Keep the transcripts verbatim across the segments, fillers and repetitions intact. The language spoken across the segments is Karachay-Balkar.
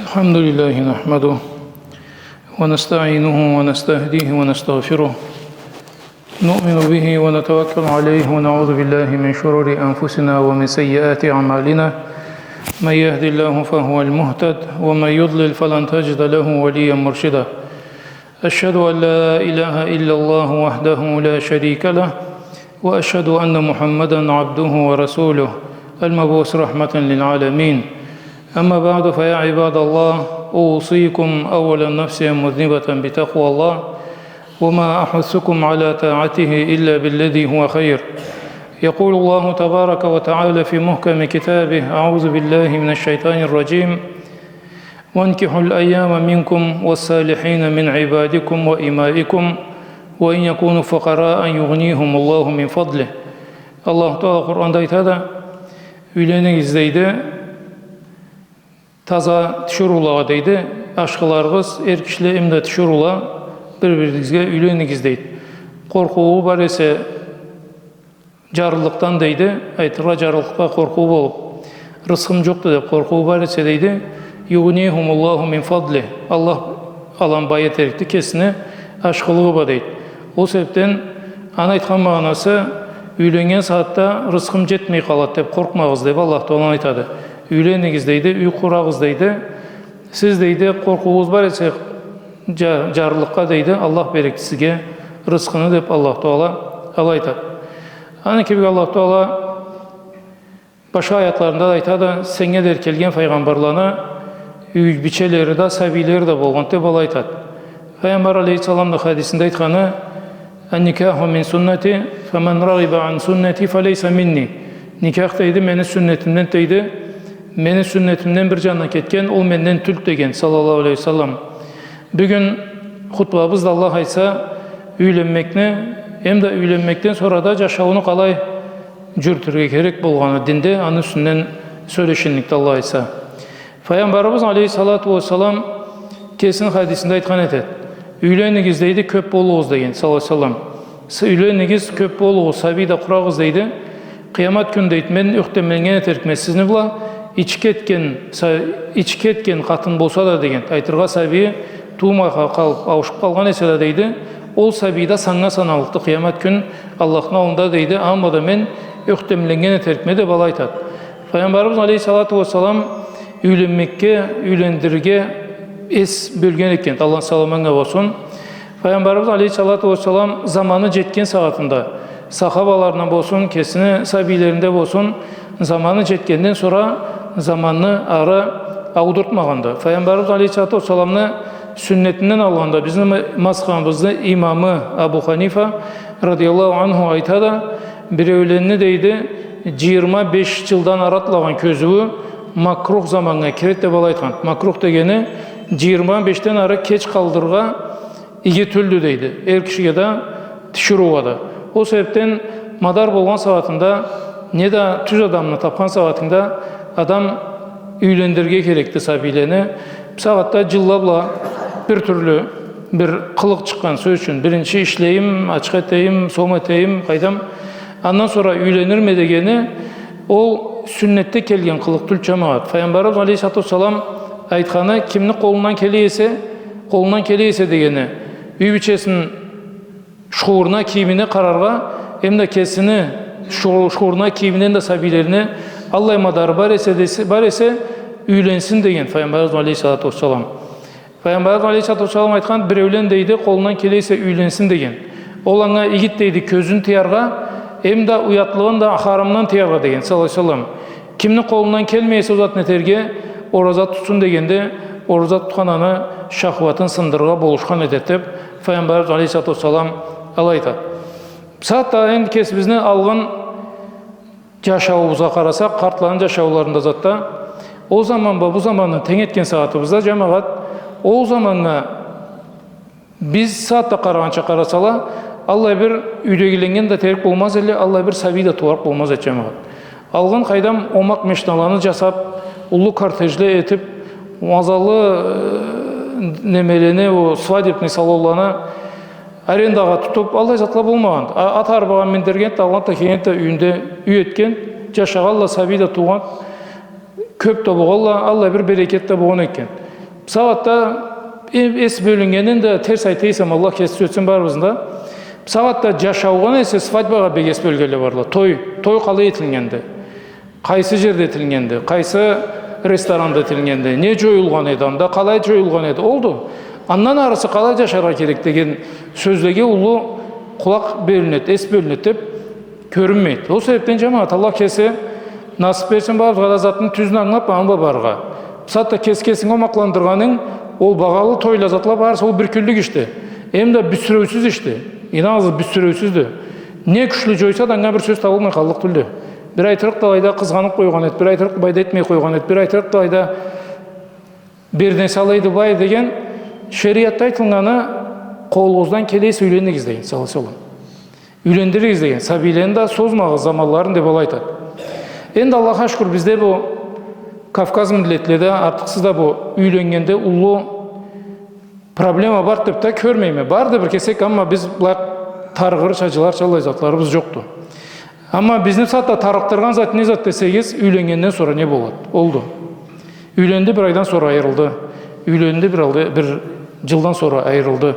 الحمد لله نحمده ونستعينه ونستهديه ونستغفره. نؤمن به ونتوكل عليه ونعوذ بالله من شرور أنفسنا ومن سيئات أعمالنا. من يهد الله فهو المهتد ومن يضلل فلن تجد له وليا مرشدا. أشهد أن لا إله إلا الله وحده لا شريك له، وأشهد أن محمدا عبده ورسوله المبعوث رحمة للعالمين. أما بعد، فيا عباد الله، أوصيكم أولا نفسا مذنبة بتقوى الله، وما أحثكم على طاعته إلا بالذي هو خير. يقول الله تبارك وتعالى في محكم كتابه: أعوذ بالله من الشيطان الرجيم. وانكحوا الأيام منكم والصالحين من عبادكم وإمائكم وإن يكونوا فقراء يغنيهم الله من فضله. Аллаху Тагъала Къуранда айтады: «Юйленигиз, — дейди, — таза тиширыулагъа, — дейди, — ашхыларыгъыз, эр кишиле эмда тиширыула, бир-биригизге юйленигиз», — дейди. Къоркъууу бар эсе, джарлылыкъдан, дейди, айтыргъа, джарлылыкъгъа къоркъуу болуб, рысхым джокъду деб къоркъуу бар эсе, дейди, «يغنيهم الله من فضله», Аллах аланы бай этерикди кесини ашхылыгъы бла, дейди. Ол себебден аны айтхан магъанасы, юйленнген сагъатда рысхым джетмей къалады деб къоркъмагъыз деб Аллах Тагъала айтады. Юйленигиз, дейди, юй къурагъыз, дейди. Сиз, дейди, къоркъуугъуз бар эсе джа-, джарлылыкъгъа, дейди, Аллах берекди сизге рысхыны деб Аллах Тагъала алай айтады. Аны кибик Аллах Тагъала башха аятларында да айтады, сеннге дери келген файгъамбарланы юй бийчелери да, сабийлери да болгъанды деб алай айтады. Файгъамбар алейхиссалам да хадисинде айтханы, «النكاح من سنتي فمن رغب عن سنتي فليس مني». Никях, дейди, мени сюннетимден, дейди, мени сюннетимден бир джанына кетген, ол менден тюлдю деген, саллаллаху алейхи ва саллам. Бюгюн хутбабыз да, Аллах айтса, юйленмекни, эмда юйленмекден сора да джашауну къалай джюрютюрге керек болгъаны динде, аны юсюнден сёлешгенликди, Аллах айтса. Файгъамбарыбыз алейхиссалату уассалам кесини хадисинде айтхан этеди. Юйленигиз, дейди, кёб болугъуз деген, саллаллаху алейхи ва саллам. С-, юйленигиз, кёб болугъуз, сабий да къурагъыз, дейди. Къыямат кюн, дейди, мен ёхтемленнген этерикме сизни бла, ичи кетген са-, ичи кетген къатын болса да, деген, айтыргъа, сабийи туумагъа къалыб, ауушуб къалгъан эсе да, дейди, ол сабий да саннга саналлыкъды къыямат кюн Аллахны аллында, дейди, аны бла да мен ёхтемленнген этерикме деб алай айтады. Файгъамбарыбыз алейхиссалату уассалам юйленмекге, юйлендирирге эс бёлген экен, Аллахны саламы анга болсун. Файгъамбарыбыз алейхиссалату уассалам заманы джетген сагъатында, сахабаларында болсун, кесини сабийлеринде болсун, заманы джетгенден сора заманны ары аудуртмагъанды. Файгъамбарыбыз алейхиссалату уассаламны сюннетинден алгъанда, бизни ма-, мазхабыбызны имамы Абу Ханифа радияллаху анху айтады, биреуленни, дейди, джыйырма беш джылдан ары атлагъан кёзюую макрух заманнга киреди деб алай айтхан. Макрух дегени, джыйырма бешден ары кеч къалдырыргъа иги тюлдю, дейди. Эр кишиге да, тиширыугъа да. Ол себебден мадар болгъан сагъатында, неда тюз адамны табхан сагъатында адам юйлендирирге керекди сабийлени. Бусагъатда джылла бла бир тюрлю бир къылыкъ чыкъгъан, сёз ючюн, биринчи ишлейим, ачха этейим, сом этейим, къайдам, андан сора юйленирме дегени, ол сюннетде келген къылыкъ тюлдю, джамагъат. Файгъамбарыбыз алейхиссалату уассалам айтханы, кимни къолундан келе эсе, къолундан келе эсе дегени, юй бийчесин шуурна, кийимине къараргъа, эмда кесини шу-, шуурна, кийимине да сабийлерине аллай мадары бар эсе, десе, бар эсе, юйленсин деген Файгъамбарыбыз алейхиссалату уассалам. Файгъамбарыбыз алейхиссалату уассалам айтхан, биреулен, дейди, къолундан келе эсе юйленсин деген. Ол анга игит, дейди, кёзюн тыяргъа, эмда уятлыгъын да, харамындан тыяргъа деген, саллаллаху алейхи ва саллам. Кимни къолундан келмей эсе ол затны этерге, ораза тутсун дегенде, ораза тутхан аны шахватын сындырыргъа болушхан этеди деб Файгъамбарыбыз алейхиссалату уассалам алай айтады. Бусагъатда энди кесибизни алгъын джашауубузгъа къарасакъ, къартланы джашауларында затда, ол заман бла бу заманны тенг этген сагъатыбызда, джамагъат, ол заманнга биз сагъатда къарагъанча къарасала, аллай бир юйдегиленнген да терк болмаз эдиле, аллай бир сабий да тууарыкъ болмаз эди, джамагъат. Алгъын, къайдам, омакъ машиналаны джасаб, уллу кортежле этиб, мазаллы, э, немелени, ол свадебный салонланы арендагъа тутуб, аллай затла болмагъан. А-, ат арбагъа миндирген да, алгъан да, келген да, юйюнде юй этген, джашагъанла, сабий да туугъан, кёб да болгъанла, аллай бир берекет да болгъан экен. Бусагъатда э-, эс бёлюннгенин да терс айта эсем, Аллах кеси тюзетсин барыбызны да. Бусагъатда джашаугъа эсе, свадьбагъа бек эс бёлгенле барла. Той, той къалай этилгенди? Къайсы джерде этилгенди? Къайсы ресторанда этилгенди? Не джоюлгъан эди анда? Къалай джоюлгъан эди? Олду. Андан арысы къалай джашаргъа керек деген сёзлеге уллу къулакъ бёлюнеди, эс бёлюнеди деб кёрюнмейди. Ол себебден, джамагъат, Аллах кеси насыб берсин барыбызгъа да затны тюзюн ангылаб, аны бла барыргъа. Бусагъатда кес-, кесинги омакъландыргъанынг, ол багъалы тойла, затла барысы, ол бир кюнлюк ишди. Эм да бюсюреусюз ишди. Ийнаныгъыз, бюсюреусюздю. Не кючлю джойса да, анга бир сёз табылмай къаллыкъ тюлдю. Бир айтырыкъ да алайда къызгъаныб къойгъан эди, бир айтырыкъ былайда этмей къойгъан эди, бир айтырыкъ да алайда бир нерсе алайды былай деген. Шериатда айтылгъаны, къолугъуздан келе эсе юйленигиз деген, саллаллаху алейхи ва саллам. Юйлендиригиз деген, сабийлени да созмагъыз заманларын, деб алай айтады. Энди Аллахха шукур, бизде бу Кавказ миллетледе артыкъсыз да бу юйленнгенде уллу проблема барды деб да кёрмейме. Барды бир кесек, амма биз былай тарыгъырча, джыларча аллай затларыбыз джокъду. Амма бизни бусагъатда тарыкъдыргъан зат не зат десегиз, юйленнгенден сора не болады? Олду. Юйленди, бир айдан сора айырылды. Юйленди, бир алды, бир джылдан сора айырылды.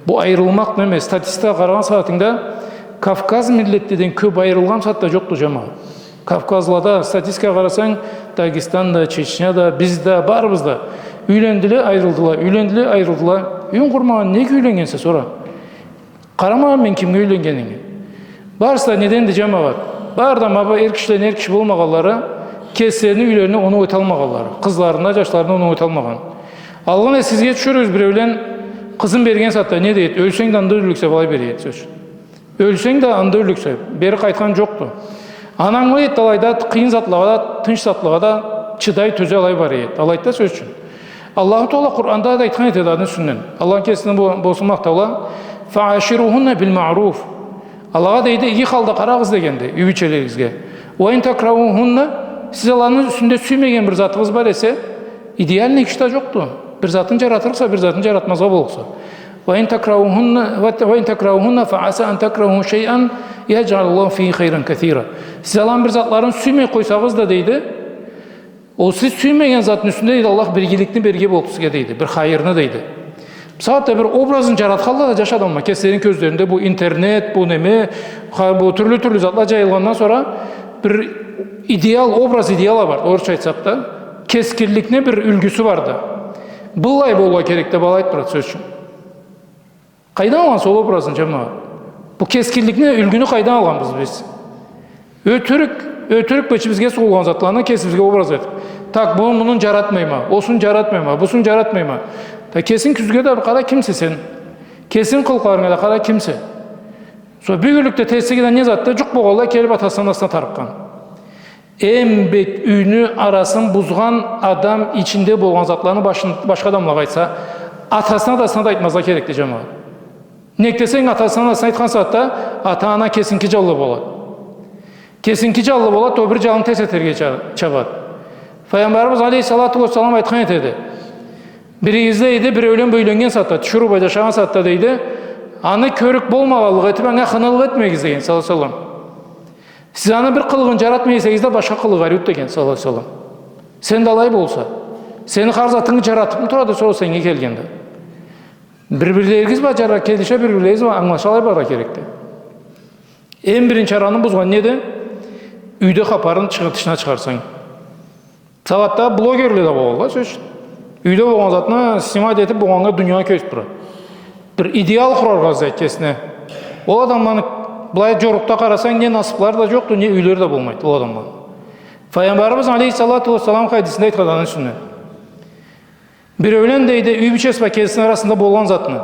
Бу айырылмакъ неме, статистикагъа къарагъан сагъатынгда Кавказ миллетледен кёб айырылгъан бусагъатда джокъду, джамагъат. Кавказлада статистикагъа къарасанг, Дагестанда, Чечняда, биз да, барыбыз да. Юйлендиле, айырылдыла, юйлендиле, айырылдыла. Юйюн къурмагъан, нек юйленнгенсе, сора? Къарамагъанма мен кимге юйленнгенинге. Барысы да неденди, джамагъат? Бары да ма бу эр кишиледен эр киши болмагъанлары, кеслерини юйлерине оноу эталмагъанлары, къызларына, джашларына оноу эталмагъан. Алгъын эсигизге тюшюрюгюз, биреулен къызын берген сагъатда не дейди? Ёлсенг да анда ёллюксе, былай береди, сёз ючюн. Ёлсенг да анда ёллюксе, бери къайтхан джокъду. Аны ангылайды алайда, къыйын затлагъа да, тынч затлагъа да чыдай, тёзе алай бара эди. Алайды да, сёз ючюн. Аллаху Тагъала Къуранда да айтхан этеди аны юсюнден. Аллахны кесине бо-, болсун махтаула. «Фааширугьунна бил маъруф». Алагъа дейди, иги халда къарагъыз дегенди, юй бийчелеригизге. «Ва ин такраугьунна», сиз аланы юсюнде сюймеген бир затыгъыз бар эсе, идеальный киши да джокъду. Бир затын джаратырыкъса, бир затын джаратмазгъа боллукъса. «Ва ин такраугьунна, ва, ва ин такраугьунна фа аса ан такраугьу шайъан яджъалаллаху фигьи хайран касира». Сиз аланы бир затларын сюймей къойсагъыз да, дейди, ол сиз сюймеген затны юсюнде, дейди, Аллах бир игиликни берирге боллукъду сизге, дейди, бир хайырны, дейди. Бусагъатда бир образын джаратханла да джаш адамла кеслерини кёзлеринде, бу интернет, бу неме, ха-, бу тюрлю-тюрлю затла джайылгъандан сора бир идеал, образ идеала барды, орусча айтсакъ да, кескинликни бир юлгюсю барды. Быллай болургъа керек деб алай айтыб турады, сёз ючюн. Къайдан алгъан сол образын, джамагъат? Бу кескинликни, юлгюню къайдан алгъанбыз биз? Ётюрюк, ётюрюк бла ичибизге сугъулгъан затланы кесибизге образ этиб. Так, бу, муну джаратмайма, осуну джаратмайма, бусуну джаратмайма. Да кесинг тюзге да бир къара, кимсе сен? Кесинг къылыкъларынга да къара, кимсе? Сора бюгюнлюкде терслиги да не затды? Джукъ болгъанлай келиб атасына, анасына тарыкъгъан. Эм бек юйню арасын бузгъан адам ичинде болгъан затланы башын, башха адамлагъа айтса, атасына, атасына да айтмазгъа керекди, джамагъат. Нек десенг, атасына, анасына айтхан сагъатда ата-ана кесинки джанлы болады. Кесинки джанлы болады, ол бир джанын терс этерге ча-, чабады. Файгъамбарыбыз алейхиссалату уассалам айтхан этеди. Биригиз, дейди, биреулен бла юйленнген сагъатда, тиширыу бла джашагъан сагъатда, дейди, аны кёрюк болмагъанлыкъ этиб, анга хынылыкъ этмегиз деген, саллаллаху алейхи ва саллам. Сиз аны бир къылыгъын джаратмай эсегиз да, башха къылыкъ ариуду деген, саллаллаху алейхи ва саллам. Сен да алай болса, сени хар затынгы джаратыбмы турады, сора сеннге келгенде? Бир-бирлеригиз бла джара-, келише, бир-бирлеригиз бла англаша алай барыргъа керекди. Эм биринчи араны бузгъан неди? Юйде хапарын чыгъ-, тышына чыгъарсанг. Сагъатда блогерле да болгъанла, сёз ючюн. Юйде болгъан затны снимать этиб, болгъаннга дуниягъа кёргюзтюб турады. Бир идеал къураргъа излейди кесине. Ол адамланы былай джорукъда къарасанг, не насыблары да джокъду, не юйлери да болмайды ол адамланы. Файгъамбарыбыз алейхиссалату уассалам хадисинде айтханланы юсюнден. Биреулен, дейди, юй бийчеси бла кесини арасында болгъан затны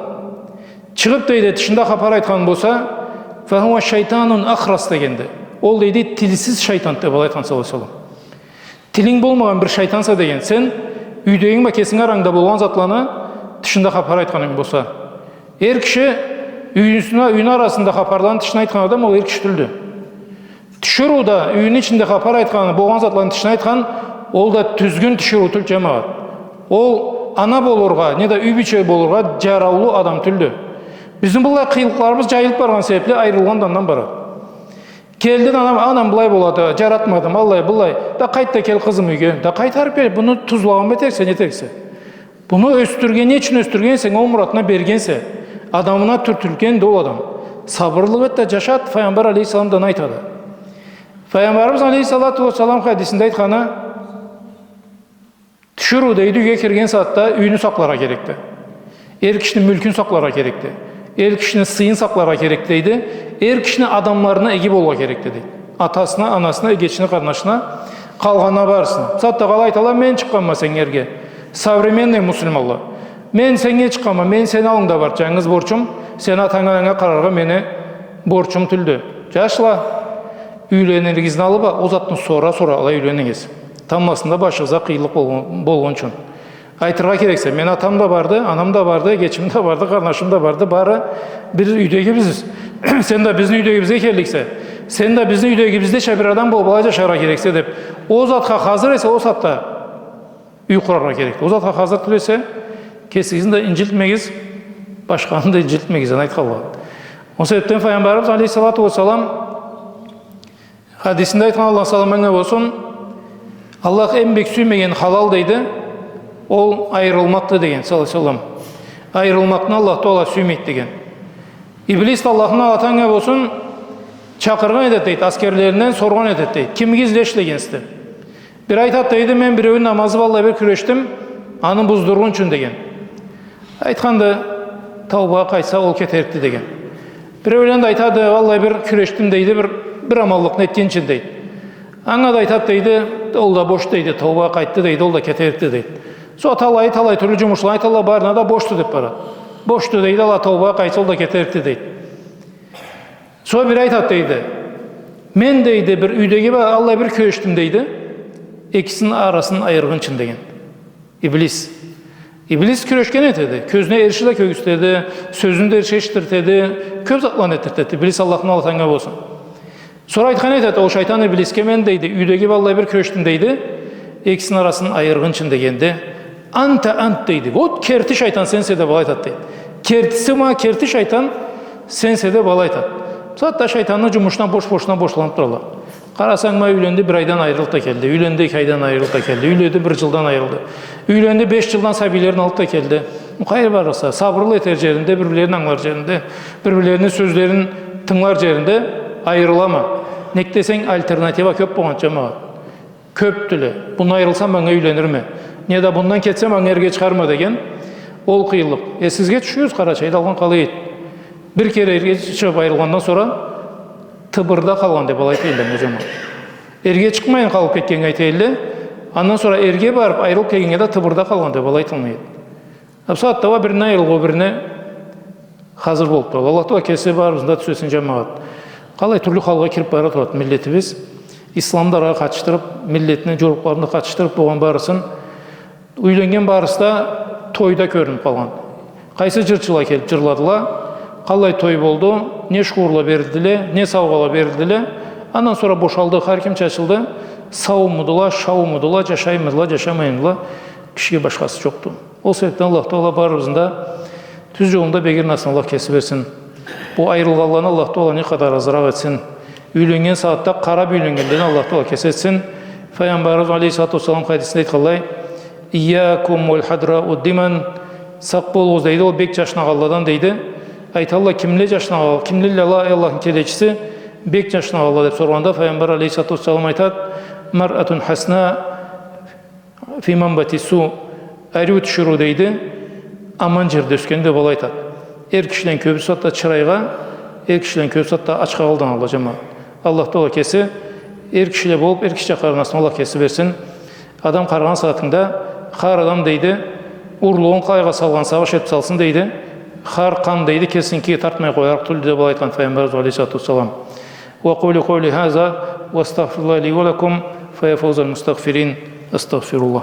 чыгъыб, дейди, тышында хапар айтхан болса, «Фахуа шайтанун ахрас» дегенди. Ол, дейди, тилсиз шайтанды деб алай айтхан, саллаллаху алейхи ва саллам. Тилинг болмагъан бир шайтанса деген сен, юйдегинг бла кесинг арангда болгъан затланы тышында хапар айтханынг болса. Эр киши юйюню, юйню арасында хапарланы тышына айтхан адам, ол эр киши тюлдю. Тиширыу да, юйню ичинде хапар айтхан, болгъан затланы тышына айтхан, ол да тюзгюн тиширыу тюлдю, джамагъат. Ол ана болургъа, неда юй бийче болургъа джараулу адам тюлдю. Бизни быллай къыйынлыкъларыбыз джайылыб баргъан себебли айырылгъан да андан барады. Келди да, анам, анам, былай болады, джаратмадым, аллай, быллай. Да къайт да кел, къызым, юйге. Да къайтарыб кел, муну тузлагъанмы этерсе, не этерсе? Буну ёсдюрген, не ючюн ёсдюргенсе, ол муратына бергенсе, адамына тюртюлгенди ол адам. Сабырлыкъ эт да джашат, Файгъамбар алейхиссалам да аны айтады. Файгъамбарыбыз алейхиссалату уассалам хадисинде айтханы, тиширыу, дейди, юйге кирген сагъатда юйню сакъларгъа керекди. Эр кишини мюлкюн сакъларгъа керекди. Эр кишини сыйын сакъларгъа керекди, дейди. Эр кишини адамларына иги болургъа керекди, дейди. Атасына, анасына, эгечине, къарнашына, къалгъанына барысына. Бусагъатда къалай айталла, мен чыкъгъанма сеннге эрге. Современный муслиманла. Мен сеннге чыкъгъанма, мен сени аллынгда барды джангыз борчум, сени атанга, ананга къараргъа мени борчум тюлдю. Джашла, юйлениригизни аллы бла ол затны сора-сора алай юйленигиз. Тамбласында башыгъызгъа къыйынлыкъ болгъан, болгъан ючюн. Айтыргъа керексе, мени атам да барды, анам да барды, эгечим да барды, къарнашым да барды, бары бир юйдегибиз биз. Сен да бизни юйдегибизге келликсе, сен да бизни юйдегибиздеча бир адам болуб, алай джашаргъа керексе деб, ол затха хазыр эсе, ол сагъатда юй къураргъа керекди. Ол затха хазыр тюл эсе, кесигизни да инджилтмегиз, башханы да инджилтмегиз, аны айтханла. Ол себебден Файгъамбарыбыз алейхиссалату уассалам хадисинде айтхан, Аллахны саламы анга болсун, Аллах эм бек сюймеген халал, дейди, ол айырылмакъды деген, саллаллаху алейхи ва саллам. Айырылмакъны Аллах Тагъала сюймейди деген. Иблис да, Аллахны налаты анга болсун, чакъыргъан этед, дейди, аскерлеринден соргъан этед, дейди, кимигиз изле ишлегенсиз деб. Бири айтад, дейди, мен биреуню намазы бла аллай бир кюрешдим, аны буздургъун ючюн деген. Айтханды, таубагъа къайтса, ол кетерикди деген. Биреулен да айтады, аллай бир кюрешдим, дейди, бир, бир аманлыкъны этгин ючюн, дейди. Анга да айтад, дейди, ол да бошду, дейди, таубагъа къайтды, дейди, ол да кетерикди, дейди. Сора талай, талай тюрлю джумушланы айталла, барына да бошду деб барад. Бошду, дейди, ала таубагъа къайтса, ол да кетерикди, дейди. Сора бири айтад, дейди, мен, дейди, бир юйдеги бла аллай бир кюрешдим, дейди, экисини арасын айыргъын ючюн деген. Иблис. Иблис кюрешген этеди. Кёзюне эриши да кёргюзтеди, сёзюн да эриши эшитдиртеди, кёб затланы этдиртеди. Иблис, Аллахны налаты анга болсун. Сора айтхан этеди ол шайтан Иблисге, мен, дейди, юйдеги бла аллай бир кюрешдим, дейди, экисини арасын айыргъын ючюн дегенде, анта ант, дейди. Вот керти шайтан сенсе деб алай айтад, дейди. Кертиси ма, керти шайтан сенсе деб алай айтад. Бусагъатда шайтанны джумушуна бош-бошуна бошланыб туралла. Къарасанг, ма, юйленди, бир айдан айырылыб да келди. Юйленди, эки айдан айырылыб да келди. Юйленди, бир джылдан айырылды. Юйленди, беш джылдан сабийлерин алыб да келди. Къайры барырса, сабырлы этер джеринде, бир-бирлерин ангылар джеринде, бир-бирлерини сёзлерин тынгылар джеринде айырылама. Нек десенг, альтернатива кёб болгъан, джамагъат. Кёбдюле. Бундан айырылсам, анга юйленирме. Неда бундан кетсем, анга эрге чыгъарма деген. Ол къыйынлыкъ. Э, сизге тюшюрюгюз, Къарачайда алгъан къалай эди. Бир кере эрге чыгъыб айырылгъандан сора тыбырда къалгъан деб алай айталла, джамагъат. Эрге чыкъмайын къалыб кетгеннге айталла. Андан сора эрге барыб айырылыб келгеннге да тыбырда къалгъан деб алай айталла. Бусагъатда уа бирине айырылгъан, бирине хазыр болуб турады. Аллах Тагъала кеси барыбызны да тюзетсин, джамагъат. Къалай тюрлю халгъа кириб бара турады миллетибиз. Ислам да арагъа къатышдырыб, миллетни джорукъларын да къатышдырыб, болгъан барысын, юйленнген барысы да тойда кёрюнюб къалгъан. Къайсы джырчыла келиб джырладыла, къалай той болду, не шугъурла берилдиле, не саугъала берилдиле. Андан сора бошалды, хар ким чачылды. Саумудула, шаумудула, джашаймыдыла, джашамаймыдыла, кишиге башхасы джокъду. Ол себебден Аллах Тагъала барыбызны да тюз джолунда бегирнасына Аллах кеси берсин. Бу айырылгъанланы Аллах Тагъала не къадар азыракъ этсин. Юйленнген сагъатда къараб юйленнгенледен Аллах Тагъала кеси этсин. Файгъамбарыбыз алейхиссалату уассалам хадисинде айтханлай, «Ийякум уа хадрауддиман», сакъ болугъуз, дейди, ол бек джашнагъанладан, дейди. Айталла, кимле джашнагъан, кимлелле, эй Аллахны келечиси, бек джашнагъанла деб соргъанда, Файгъамбар алейхиссалату уассалам айтад, «Маръатун хасна фи манбати су», ариу тиширыу, дейди, аман джерде ёсгенди деб алай айтад. Эр кишилени кёбюсю хатта чырайгъа, эр кишилени кёбюсю хатта ачха алданала, джамагъат. Аллах Тагъала кеси эр кишиле болуб, эр кишича къарнасына Аллах кеси берсин. Адам къарагъан сагъатында, хар адам, дейди, урлугъун къалайгъа салгъан сагъыш этиб салсын, дейди. Хар къан, дейди, кесиникиге тартмай къоярыкъ тюлдю деб алай айтхан Файгъамбарыбыз алейхиссалату уассалам. وأقول قولي هذا وأستغفر الله لي ولكم، فيا فوز المستغفرين. أستغفر الله.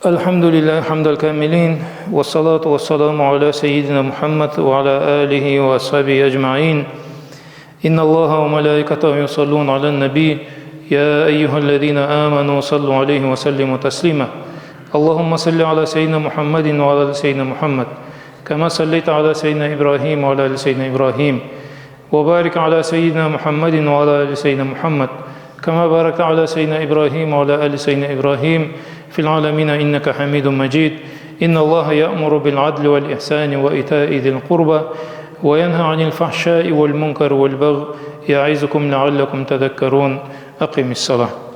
الحمد لله حمد الكاملين، والصلاة والسلام على سيدنا محمد وعلى آله وأصحابه أجمعين. إن الله وملائكته يصلون على النبي، يا أيها الذين آمنوا صلوا عليه وسلموا تسليما. اللهم صل على سيدنا محمد وعلى آل سيدنا محمد، كما صليت على سيدنا إبراهيم وعلى آل سيدنا إبراهيم، وبارك على سيدنا محمد وعلى آل سيدنا محمد، كما باركت على سيدنا إبراهيم وعلى آل سيدنا إبراهيم في العالمين إنك حميد مجيد. إن الله يأمر بالعدل والإحسان وإيتاء ذي القربى وينهى عن الفحشاء والمنكر والبغي يعظكم لعلكم تذكرون. أقم الصلاة.